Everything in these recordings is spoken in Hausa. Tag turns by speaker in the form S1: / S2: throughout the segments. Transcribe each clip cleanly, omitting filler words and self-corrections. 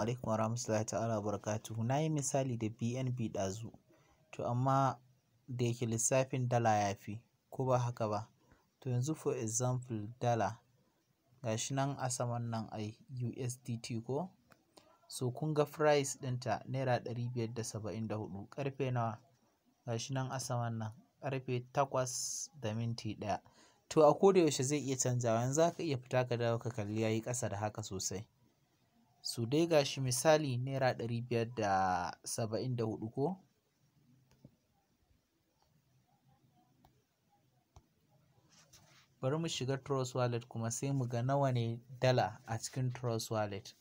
S1: Alaikum warahmatullahi ta'ala wabarakatuhu. Na yi misali da BNB ɗazu, to amma da yake lissafin dala ya fi, ko ba haka ba? To yanzu, for example, dala gashi nan a saman nan ai USDT ko? So kun ga price ɗinta ₦574, ƙarfe nawa? Gashi nan a saman nan, ƙarfe 8:01. To a koda yaushe zai iya canjawa, yanzu za ka iya fita ka dawo ka kalli yayi ƙasa da haka sosai. So dai gashi misali ₦574 ko? Bari mu shiga Trust Wallet kuma sai mu ga nawa ne dala a cikin Trust Wallet.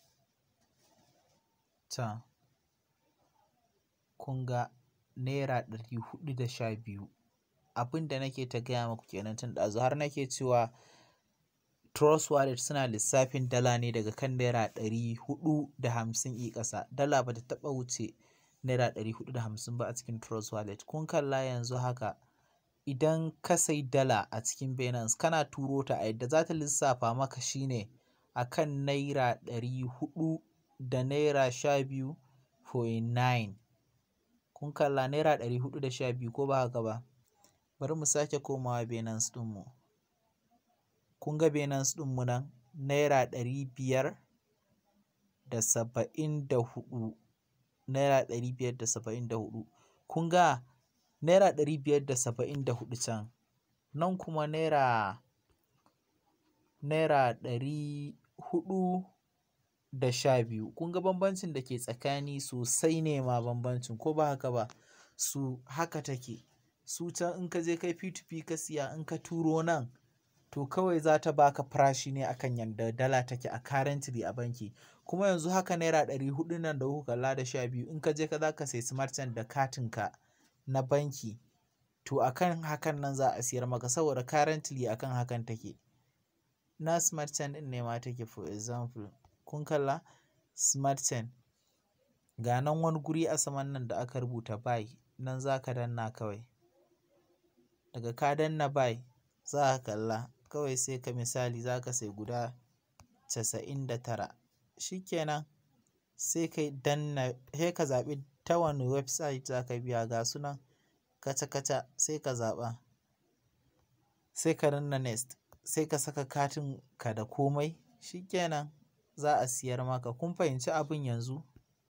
S1: Ta, kun ga ₦412. Abin da nake ta gaya muku kenan tun ɗazu, har nake cewa Trust Wallet suna lissafin dala ne daga kan ₦450 i ƙasa. Dala ba ta taɓa wuce ₦450 ba a cikin Trust Wallet. Kun kalla yanzu haka, idan ka sayi dala a cikin Binance kana turo ta, a yadda za ta lissafa maka shine a kan ₦400 da ₦12.9. Kun kalla ₦412, ko ba haka ba? Bari mu sake komawa Binance ɗinmu. Kun ga Binance ɗinmu nan, ₦574, ₦574. Kun ga ₦574 can, nan kuma ₦412. Kun ga bambancin da ke tsakani sosai ne ma bambancin, ko ba haka ba? Su haka take. Su can in ka je kai P2P ka siya, in ka turo nan, to kawai za ta baka farashi ne akan yanda dala take a currently a banki. Kuma yanzu haka ₦400 nan da kuka kalla da 12, in ka je ka za ka sayi smart chain da katinka na banki, to akan hakan nan za a siyar maka saboda currently akan hakan take. Na smart chain ɗin ne ma take, for example. Kun kalla smart chain. Ga nan wani guri a saman nan da aka rubuta buy, nan za ka danna kawai. Daga ka danna buy, za ka kalla kawai sai ka misali za ka sayi guda 99. Shikenan, sai ka danna, sai ka zaɓi ta wane website za ka biya, ga su nan kaca-kaca, sai ka zaɓa. Sai ka danna next, sai ka saka katin ka da komai, shikenan za a siyar maka. Kun fahimci abin yanzu?